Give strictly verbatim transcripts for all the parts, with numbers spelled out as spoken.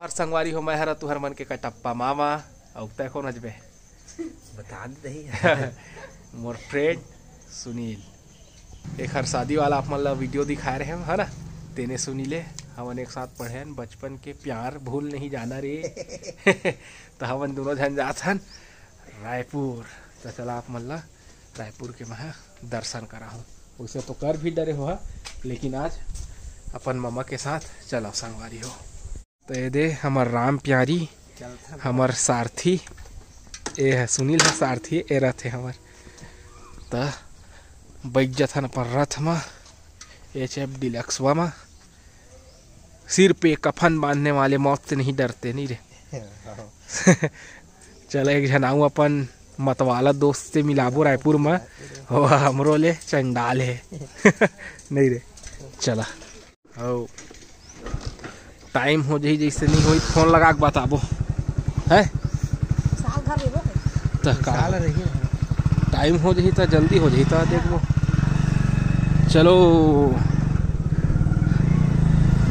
अउ संगवारी हो, मैं हरा तुहर मन के कटप्पा मामा। अउ तै कोन अजबे? बता दे दही। More friend Sunil. एखर शादी वाला आप मन ला वीडियो दिखाए रहे हम, है ना? तेने सुनील हे, हमन एक साथ पढ़े हन, बचपन के प्यार भूल नहीं जाना रे। तो हमन दोनों झन जात हन रायपुर। तो चला आप मन ला रायपुर के मैं दर्शन कराहूँ। वैसे तो कर भी डरे हो, लेकिन आज अपन ममा के साथ चला संगवारी हो। तो ये दे हमर राम प्यारी, हमर सारथी, ए ह सुनील ह सारथी, ए रथे हमर। त बैठ जथन अपन रथ म, एच एफ डिलक्सवा म। सिर पे कफन बांधने वाले मौत से नहीं डरते, नहीं रे। चल, एक झन आऊ अपन मतवाला दोस्त से मिलाबो रायपुर म, वो हमरो ले चंडाल हे। नहीं रे, चला। अउ टाइम हो जही, जैसे नहीं होई, फोन लगा के बताबो, है? त का? टाइम हो जही त जल्दी हो जही त देखबो। चलो।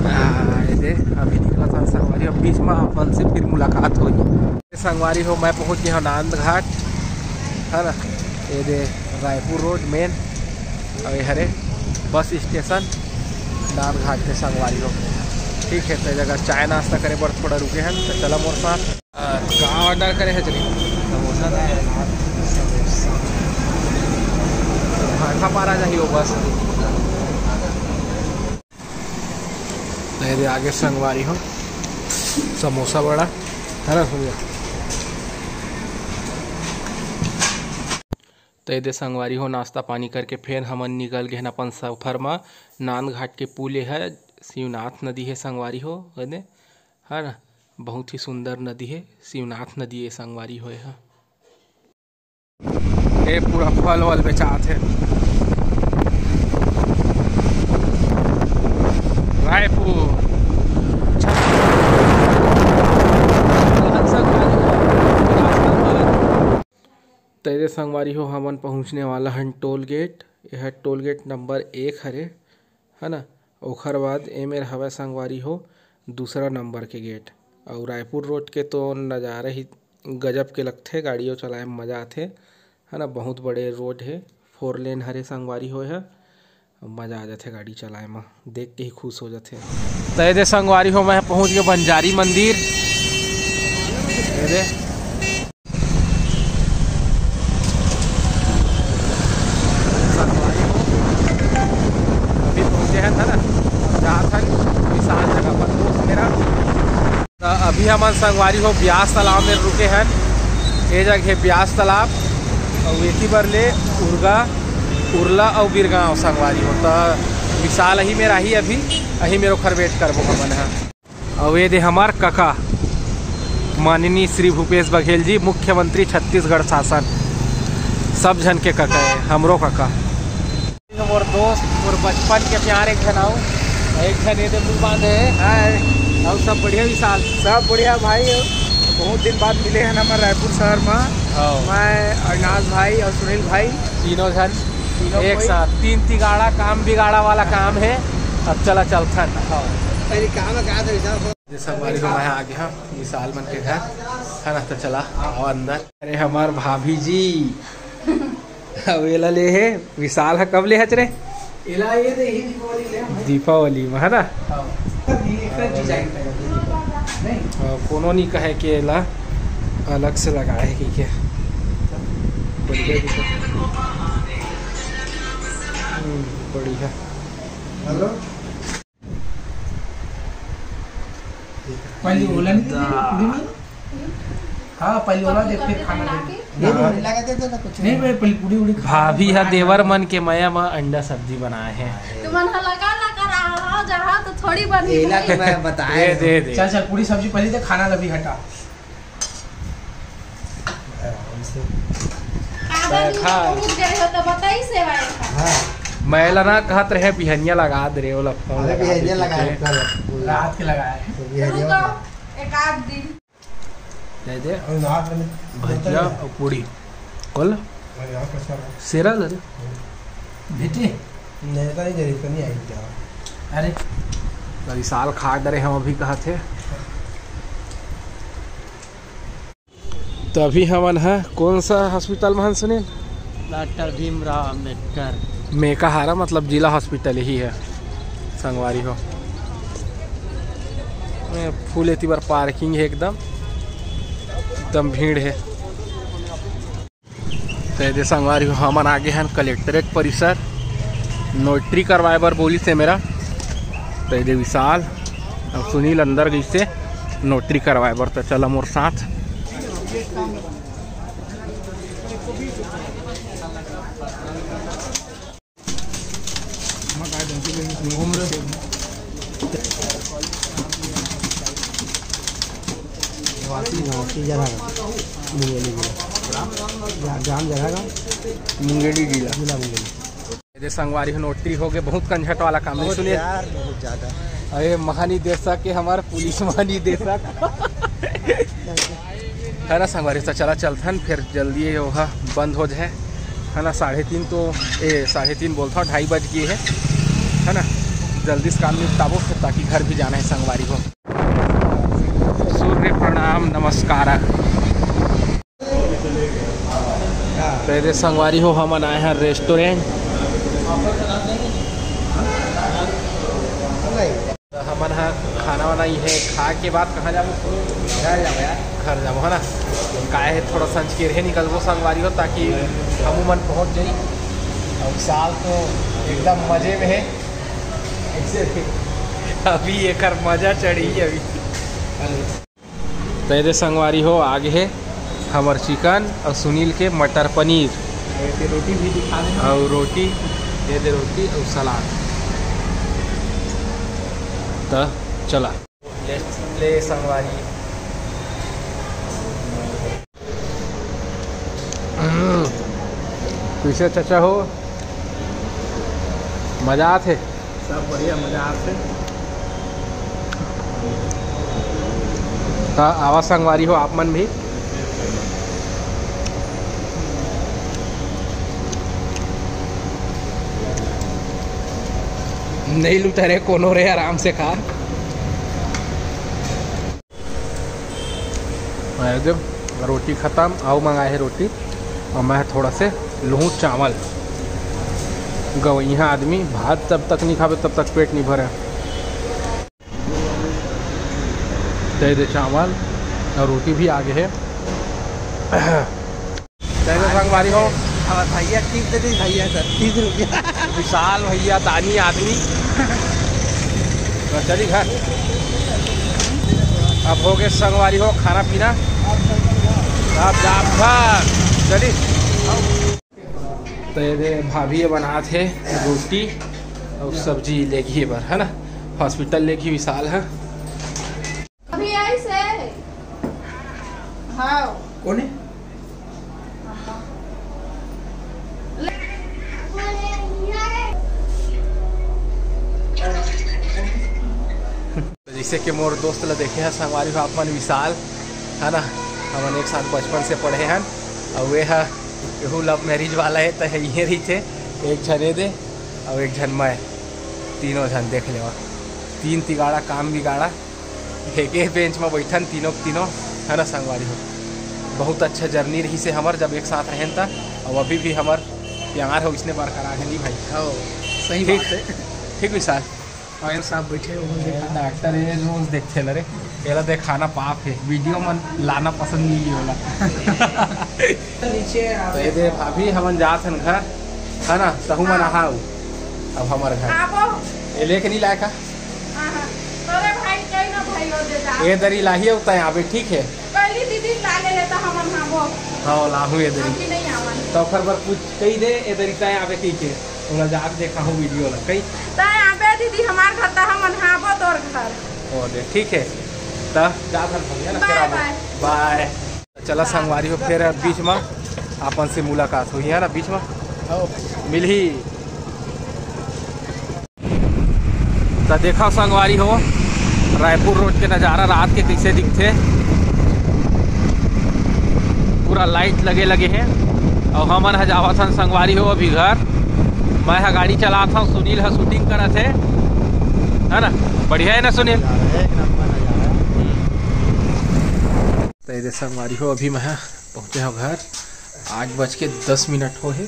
आ, ये दे, अभी निकला था संगवारी, अब बीच में अपन से फिर मुलाकात होई। संगवारी हो, मैं पहुंच गया हूँ नांद घाट, है ना? ये दे रायपुर रोड मेन, अउ ये हरे बस स्टेशन नांद घाट के संगवारी हो। ठीक है, तो जगह चाय नाश्ता करे बर थोड़ा रुके हैं, तो चला मोर साथ। आ, का ऑर्डर करे है चली? समोसा। भाटा पारा जाही वो बस। तो ये दे आगे संगवारी हो समोसा बड़ा, है ना, सुनिए। तो ये दे संगवारी हो नाश्ता पानी करके फिर हमन निकल गए हन अपन सफर म। नांद घाट के पुल ये है, शिवनाथ नदी है संगवारी हो, ये दे, है ना, बहुत ही सुंदर नदी है, शिवनाथ नदी है संगवारी हो ये हा। ये पूरा फल वल बेचात हे। रायपुर। तेरे संगवारी हो, हमन पहुँचने वाला हन टोल गेट। यह टोल गेट नंबर एक हरे, है ना। ओखर बाद एमेर हवय संगवारी हो दूसरा नंबर के गेट। अउ रायपुर रोड के तो नज़ारा ही गजब के लगथे, गाड़ियों चलाए में मज़ा आथे, है ना। बहुत बड़े रोड हे, फोर लेन हरे संगवारी हो, ह मज़ा आ जाथे गाड़ी चलाए में, देख के ही खुश हो जाथे। तो ये दे संगवारी हो, मैं पहुँच गया बंजारी मंदिर। ये दे संगवारी हो, अभी पहुँचे हैं, है ना, जात हन विशाल जगह पर दोस्त मेरा। त अभी हमन संगवारी हो ब्यास तालाब में रुके हन। ये जगह हे ब्यास तालाब, अउ एती बर ले उरगा, उरला अउ बिरगांव संगवारी हो। त विशाल अही मेर आही अभी, अही मेर ओखर वेट करबो हमन ह। अउ ये दे हमार कका माननीय श्री भूपेश बघेल जी, मुख्यमंत्री छत्तीसगढ़ शासन, सब झन के कका है, हमरो कका। मोर दोस्त, मोर बचपन के प्यार एक झन आऊ, एक झन ये दे मुंह बांधे हे। हाय। अउ सब बढ़िया विशाल? सब बढ़िया भाई, बहुत दिन बाद मिले हैं हमर रायपुर शहर में। हाँ। मैं, अविनाश भाई और सुनील भाई। तीनों झन तीनों एक कोई। साथ, तीन तिगाड़ा काम बिगाड़ा वाला काम है। अब चला चलथन। हाँ। पहले काम है, कहाँ था विशाल? जैसा हमारी को मैं आ गया विशाल मन के घर, है ना, तो चला आओ अंदर। अरे हमार भाभी जी, अब एला ले हे, विशाल ह कब ले हच रे? एला ये दे ही दीपावली ले हम। दीपावली में, है ना? हाँ। तब ये एक डिजाइन का है, नहीं? हाँ, कोनो नहीं कहे कि एला अलग से लगाए हे कि क्या। बढ़िया दिखत हे। हम्म, बढ़िया। हेलो। पहले ओला नहीं दे, पूरी नहीं? हाँ, पहले ओला दे, फिर खाना दे। नहीं, नहीं, लगा दे, दे, कुछ नहीं, नहीं। भाई, पहले पूरी उड़ी खा। भाभी हा देवर मन के मया मा अंडा सब्जी बनाए हे। तुमन हा लगा, लगा रहा हो, जहाँ तो थोड़ी बनी एला भाई। तो मैं बताए दे, हूँ। दे, दे। चल, चल, पूरी सब्जी पहले दे, खाना ला भी हटा। आराम से। काबर बैठा। रुक गए हो तो बताई सेवा है। हाँ। मैं ला ना कहत रहे बिहनिया लगा दे रे, ओला फोन अरे लगा बिहनिया दे लगा के। है, कल। रात के लगाए। तो बिहनिया रुको, लगा। एक आध दिन। दे दे। और रात में भजिया और पूड़ी। बोल। और यहाँ पर सब सेरा दे। भेटे? नहीं, तो नहीं, जरूरत नहीं आई क्या? अरे। तो विशाल खा डरे हम अभी कहा थे। तो अभी हमन ह कौन सा हॉस्पिटल में हन, सुनील? डॉक्टर भीमराव अंबेडकर। मेकाहारा, मतलब जिला हॉस्पिटल ही है, संगवारी हो। ए, फुल एती बर पार्किंग है, एकदम एकदम भीड़ है। तो ये दे संगवारी हो, हमन आगे हन कलेक्टरेट परिसर, नोटरी करवाए बर बोलिस हे मेरा। तो ये दे विशाल और सुनील अंदर गइसे नोटरी करवाए बर। तो चला मोर साथ। मुंगेली जगह का, मुंगेली जगह का, मुंगेली जिला। जिला मुंगेली। ये संगवारी हो, नोटरी हो गए, बहुत कंझट वाला काम नहीं, बहुत सुनिए यार, बहुत ज्यादा। अरे महानिदेशक के, हमार पुलिस महानिदेशक। है ना संगवारी, तो चला चलथन, फिर जल्दी ये ओहा बंद हो जाए, है ना। साढ़े तीन तो, ए, साढ़े तीन बोलता हूँ, ढाई बज गए है, है ना। जल्दी से काम निपटाबो फिर, ताकि घर भी जाना है संगवारी हो। सूर्य प्रणाम नमस्कार। तो ये दे संगवारी हो, हमन आए हैं रेस्टोरेंट। तो हमन ह खाना वाना इहे खा के बाद कहाँ जाबो? घर जाबो यार। घर जाबो, है ना। काहे, थोड़ा संझ के रहे निकलबो संगवारी हो, ताकि हमू मन पहुँच जाई। अब विशाल तो एकदम मजे में है। अभी एकर मजा चढ़ी अभी। तो ये दे संगवारी हो, आगे है हमर चिकन और सुनील के मटर पनीर। ये दे रोटी भी दिखा देना। और रोटी, ये दे रोटी और सलाद। तो चला। ले, ले संगवारी। हम्म, कैसे चचा हो? मजा आथे? सब बढ़िया, मजा आथे। त आवा संगवारी हो आप मन भी। नहीं लूटा रे कोनो रे, आराम से खा। मैं दे रोटी खत्म, अउ मंगाए हे रोटी, और मैं थोड़ा से लूहूँ चावल। गवैया आदमी भात जब तक नहीं खावे तब तक पेट नहीं भरे। दे दे चावल और रोटी भी आगे है। जय जय संगवारी हो। अब भैया टिप दे दी भैया सर, तीस रुपया। विशाल भैया दानी आदमी। तो चली घर। अब हो गए संगवारी हो खाना पीना। अब जा घर। चली। तो ये दे भाभी ये बनात हे रोटी और सब्जी लेगी बर, है ना। हॉस्पिटल लेगी विशाल है। अभी आई से? हाँ। कौन है? तो जैसे कि मोर दोस्त ला देखे है संगवारी हो आप मन, विशाल, है ना, हमन एक साथ बचपन से पढ़े हन। और वे है, एहू लव मैरिज वाला है, तो है, ये रही थे, एक झन ए दे और एक झन मैं, तीनों झन देख लेवा, तीन तिगाड़ा काम बिगाड़ा। एके बेंच में बैठन तीनों के तीनों, है ना संगवारी हो। बहुत अच्छा जर्नी रही से हमर, जब एक साथ रहन त, और अभी भी हमर प्यार हो इसने बरकरार है, नहीं भाई? हो, सही ठीक, बात है। ठीक विशाल। और साहब बैठे हो, ए, डॉक्टर ये रोज देखते ला रे, एला देखाना पाप है, वीडियो में लाना पसंद नहीं होला। नीचे आ। तो ये दे भाभी, हमन जात हन घर, है ना, तहू मन हाँ। आहा अब हमर घर। आबो। ये लेके नहीं लायका? हाँ, हाँ। तोरे भाई कहीं ना भाई हो दे जा। ये दरी लाही उताए आबे, ठीक है? पहली दीदी ला ले लेता हमन, हाँ, वो। हाँ, लाहू ये दरी। अभी नहीं आवन। तो ओकर बर कुछ कही दे, ये दरी ताए आबे, ठीक है? ओला जाके देखा हूँ वीडियो ला, कही? ताए आबे दीदी हमार घर, ता हमन हाँ, वो तोर घर। ओ दे, ठीक है। ता जा घर भैया ना, बाय, फिर आबो। बाय। बाय। चला संगवारी हो, फिर बीच में आपन से मुलाकात होही, है ना, बीच में मिलही। त देखा संगवारी हो, रायपुर रोड के नजारा रात के कैसे दिखथे। पूरा लाइट लगे लगे हे। और हमन ह जावत हन संगवारी हो अभी घर। मैं ह गाड़ी चलात हूँ, सुनील ह शूटिंग करत हे, है ना? बढ़िया है ना सुनील? एक नंबर नजारा है। हम्म। तो ये दे संगवारी हो, अभी मैं ह पहुँचे हो घर, आठ बज के दस मिनट हो हे।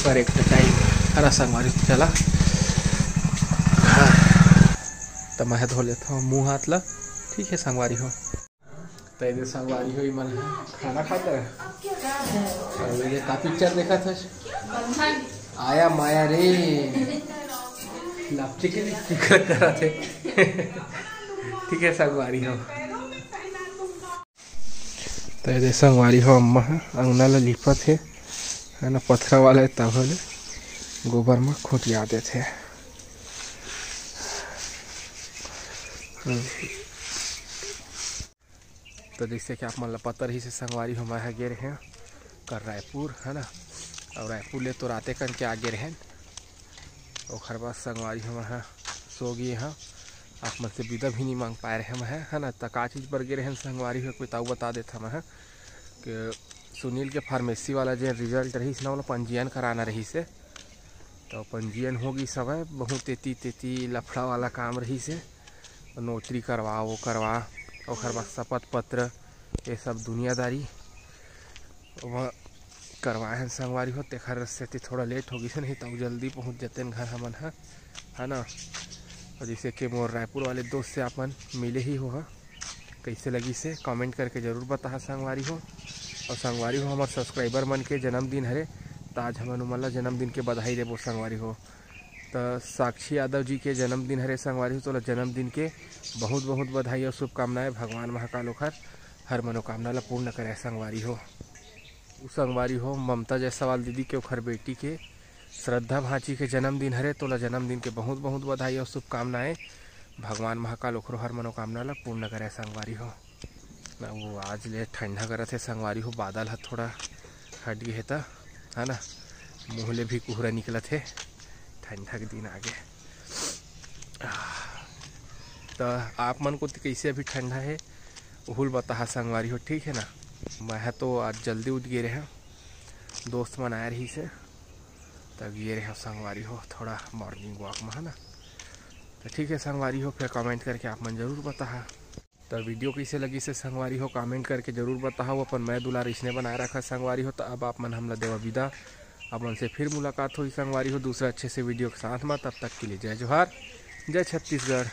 पर एक टाइम हरा संगवारी हो चला। हाँ। त मैं धो लेता हूँ मुँह हाथ ला। ठीक है संगवारी हो। त ये संगवारी हो, इमन ह खाना खात हे। अउ ये का पिक्चर देखत हस? आया माया रे। लपचिक के फिकर करत हे। ठीक है संगवारी हो। त ये संगवारी हो, अम्मा ह अंगना ल लिपत हे, है ना, पथरा वाला हे, तब ले गोबर म खोटिया देथे। तो जैसे कि आप मन ला पता रही से संगवारी हो, मैं ह गे रहें कर रायपुर, है ना, और रायपुर ले तो राते कन के आ गे रहें। ओखर बाद संगवारी हो, मैं ह सो गे हँव, आप मन से विदा भी नहीं मांग पाए रहें मैं ह, है ना। त का चीज बर गे रहें संगवारी हो, कोई ताऊ बता देता मैं ह कि सुनील के फार्मेसी वाला जे रिजल्ट रही ना, ओला पंजीयन कराना रही से, तो पंजीयन हो गई सब है, बहुत तेती तेती लफड़ा वाला काम रही से। नोटरी करवा, वो करवा, ओखर बाद शपथ पत्र, ये सब दुनियादारी वह करवाए हन संगवारी हो, तेखर सेती थोड़ा लेट हो गइस, नहीं तो जल्दी पहुँच जतेन घर हमन ह, है ना। और जैसे कि मोर रायपुर वाले दोस्त से आप मन मिले ही हो, हाँ, कैसे लगी से कमेंट करके जरूर बताहा संगवारी हो। और संगवारी हो, हमार सब्सक्राइबर मन के जन्मदिन हरे, तो आज हमन उमन ला जन्मदिन के बधाई देबो संगवारी हो। त साक्षी यादव जी के जन्मदिन हरे संगवारी हो, तोला जन्मदिन के बहुत बहुत बधाई और शुभकामनाएं। भगवान महाकाल ओखर हर मनोकामना ला पूर्ण करे संगवारी हो। उ संगवारी हो, ममता जायसवाल दीदी के ओखर बेटी के श्रद्धा भांची के जन्मदिन हरे, तोला जन्मदिन के बहुत बहुत बधाई और शुभकामनाएं। भगवान महाकाल ओखरो हर मनोकामना ला पूर्ण करे संगवारी हो। ना, वो आज ले ठंडा करत हे संगवारी हो, बादल ह थोड़ा हट गे हे त, है ना, मुँह ले भी कुहरा निकलत हे, ठंडा के दिन आगे। त आप मन कोती कैसे अभी ठंडा हे, उहुल बताहा संगवारी हो, ठीक है ना। मैं ह तो आज जल्दी उठ गे रहें, दोस्त मन आए रही से, तब गे रहें संगवारी हो थोड़ा मॉर्निंग वॉक में, है ना। तो ठीक है संगवारी हो, फिर कमेंट करके आप मन जरूर बताहा। तो वीडियो कैसे लगी से संगवारी हो, कमेंट करके जरूर बताहा। अपन मैं दुलार इसने बनाए रखा संगवारी हो। तो अब आप मन हमला देवा विदा, अपन से फिर मुलाकात होई संगवारी हो दूसरा अच्छे से वीडियो के साथ में। तब तक के लिए जय जोहार, जय छत्तीसगढ़।